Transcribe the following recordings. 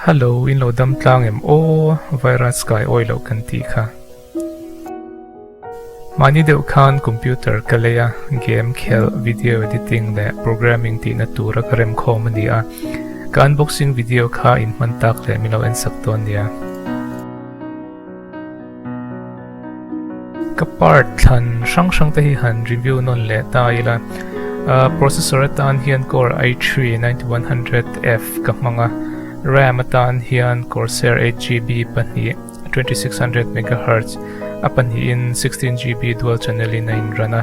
Hello, in lo dam tlang em aw, virus kai awi loh kan tih kha. Mahni deuh khan computer ka lei a, game khelh, video editing leh programming tihna tura ka remkhawm a ni a. Ka unboxing video kha in hman tak leh min lo en sak dawn nia. Ka part thlan hrang hrang te hi han review nawn leh ta ila. Processor atan hian Core i3 9100F ka hmang a, RAM atan hian Corsair 8GB pahnih 2600 megahertz a pahnihin 16GB dual channel in a inrun a.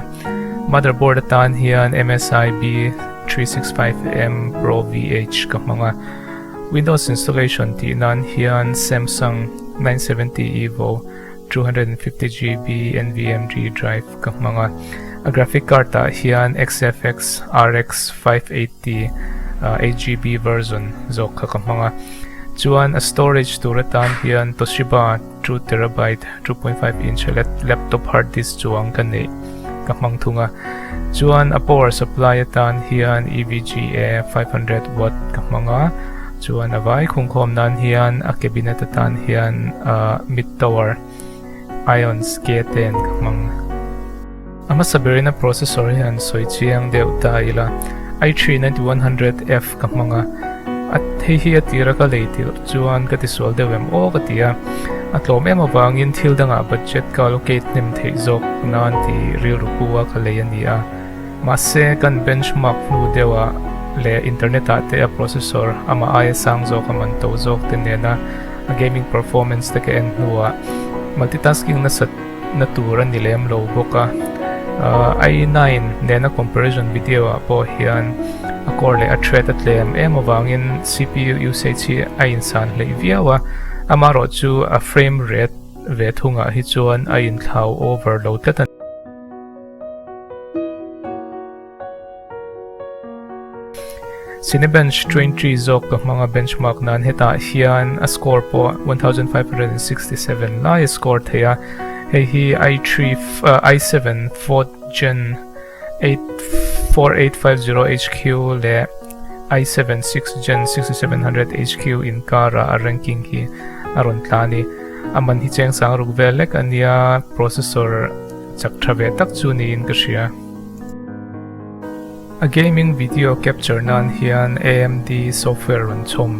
Motherboard atan hian MSI B365M Pro VH ka hmang a. Windows installation tih nan hian Samsung 970 Evo 250GB NVMe drive ka hmang a. A graphic card ah hian XFX RX 580 8GB version zawk kha ka hmang a. Chuan a storage tur atan hian Toshiba 2 terabyte 2.5 inch laptop hard disk chuang ka neih ka hmang thung a. Chuan a power supply atan hian EVGA 500 watt ka hmang a. Chuan a vai khungkhawm nan hian a cabinet atan hian mid tower Ions K10 ka hmang. A hmasa berin a processor hi han sawi chiang deuh ta ila, i3 9100F ka hmang a, a hei hi a tira ka lei tirh chuan ka tisual deuh em aw ka ti a, a tlawm em avangin thil dangah budget ka allocate hnem theih zawk nan tih rilru pu a ka lei a ni a. Mahse kan benchmark hnu deuhah leh internet ah te a processor amah aia sang zawk a man to zawk te nena a gaming performance te ka en hnuah multitasking nasat na tur a ni lem lo bawk a. I9 nena comparison video ah pawh hian a core leh a thread a tlem em avangin CPU usage hi a insan hleih viau a, amaherawh chu a frame rate ve thungah hi chuan a inthlau over lo tlat a ni. Cinebench 20 zawk ka hmang a benchmark nan hetah hian a score pawh 1567 lai a score thei a, hei hi i3 i7 4th gen 84850HQ leh i7 6th gen 6700HQ inkara a ranking hi a rawn tla a ni. A man hi cheng sang ruk vel lek a nia, processor Chak tha ve tak chu niin ka hria. A gaming video capture nan hian AMD software rawn chhawm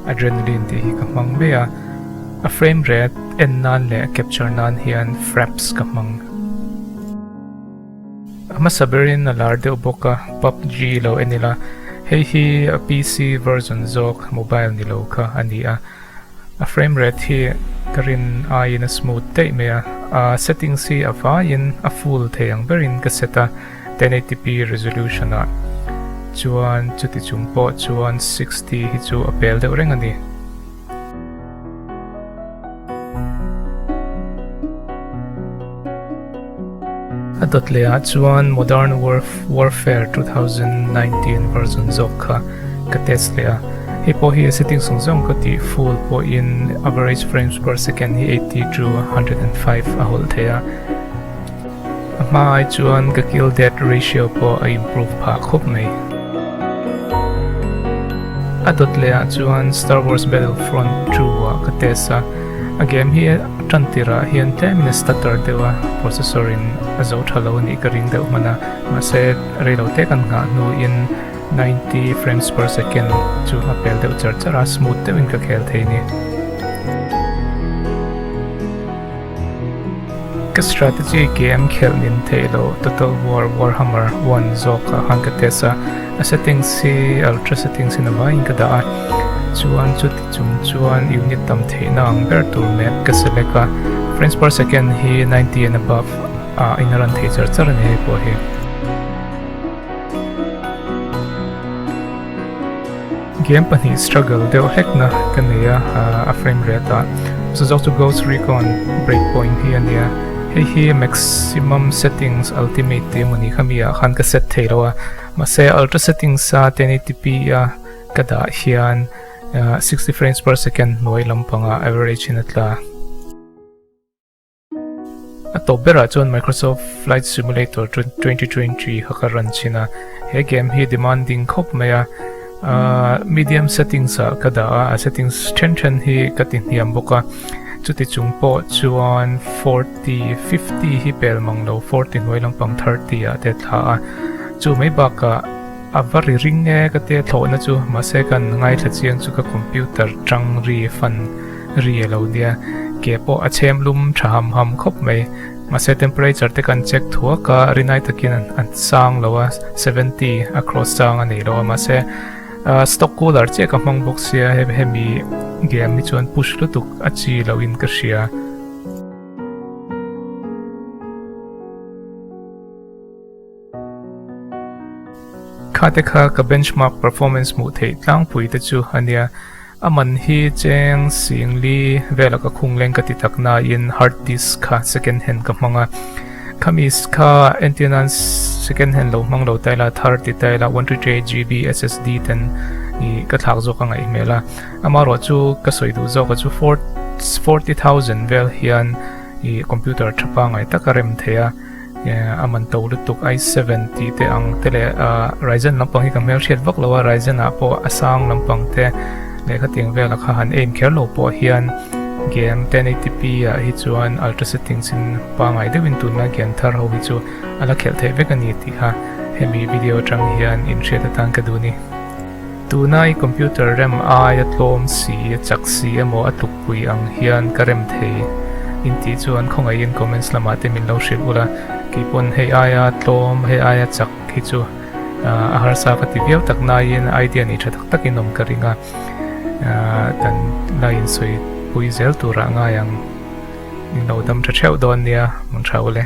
Adrenaline tih hi ka hmang mai a. A frame rate en nan leh capture nan hian Fraps ka hmang. A hmasa berin a lar deuh bawk a, PUBG lo en ila. Hei hi a PC version zawk, mobile ni lo kha a ni a. A frame rate hi ka rin aiin a smooth daih mai a, a settings hi a vaiin a full thei ang berin ka set a, 1080p resolution ah chuan chuti chung pawh chuan 60 hi chu a pel deuh reng a ni. A dawt leh ah chuan Modern Warfare 2019 version zawk kha ka test leh a, hei pawh hi a setting zawng zawng ka tih full pawhin average frames per second hi 80 to 105 a hawlh thei a, a hma ai chuan ka kill death ratio pawh a improve phah khawp mai. A dawt leh ah chuan Star Wars Battlefront 2 ah ka test a, a game hi a tan tirah hian tlemin a stutter deuh a, processor in a zo tha lo a nih ka ring deuh hman a, mahse reilo te kan nghah hnuin 90 frames per second chu a pel deuh char char a, smooth deuhin ka khel thei a ni. Ka strategy game khelh nin theih loh Total War Warhammer 1 zawk ah khan ka test a, a settings hi ultra settings in a vaiin ka dah a, chuan chuti chung chuan unit tam theihna ang ber tur map ka select a, frames per second hi 90 and above ah in a run thei char char a ni hei pawh hi. Game pahnih struggle deuh hlekna ka nei a, a frame rate ah. Chu zawk chu Ghost Recon Breakpoint hi a nia. Hei hi maximum settings ultimate tih emaw ni kha mi ah khan ka set thei lo a. Mahse ultra settings a 1080p a ka dah hian 60 frames per second hnuai lampangah average in a tla. A tawp berah chuan Microsoft Flight Simulator 2020 kha ka run chhin a, he game hi demanding khawp mai a. Medium settings ah ka dah a, a settings then then hi ka ti hniam bawk a, chuti chung pawh chuan 40, 50 hi pel mang lo, 40 hnuai lampang 30 ah te thla a, chu mai bakah a va ri ring e ka tia thlawhna chu, mahse kan ngaithla chiang chu ka computer tang ri fan ri a lo nia, ke pawh a chhem lum tha ham ham khawp mai. Mahse temperature te kan check thuak a, rinai takin an sang lo a, 70 a cross chang a nei lo a, mahse stock cooler chiah ka hmang bawk sia hemi game hi chuan push lutuk a chi lo in ka hria. Kha te kha ka benchmark performance hmuh theih tlangpui te chu a nia. A man hi cheng singli vela ka khung leng ka ti tak nain hard disk kha second hand ka hmang a. Khami kha entir nan second hand lo hmang lo ta ila thar ti ta ila 128GB SSD ten i ka thlak zawk a ngaih hmel a. Amaherawh chu ka sawi duh zawk a chu 40,000 vel hian i computer tha pangngai tak a rem thei a. A man to lutuk i7 tih te ang te leh Ryzen lampang hi ka hmelhriat vak lo a, Ryzen ah pawh a sang lampang te leh khatiang velah kha han aim kher lo pawh hian game 1080p ah hi chuan ultra settings in pangngai deuhin tunlai game thar ho hi chu a la khelh theih vek a ni tih kha hemi video atang hian inhriat atan ka duh a ni. Tuna i computer rem aia tlawm si, a chak si emaw a tlukpui ang hian ka rem thei intih chuan khawngaihin comments lamah te min lo hrilh ula, keipawn hei aia tlawm, hei aia chak hi chu a harsa ka ti viau tak naiin idea nei tha tak takin awm ka ring a, kan la insawi pui zel turah ngai ang. Min lo dam tha theuh dawn nia, mun tha ule.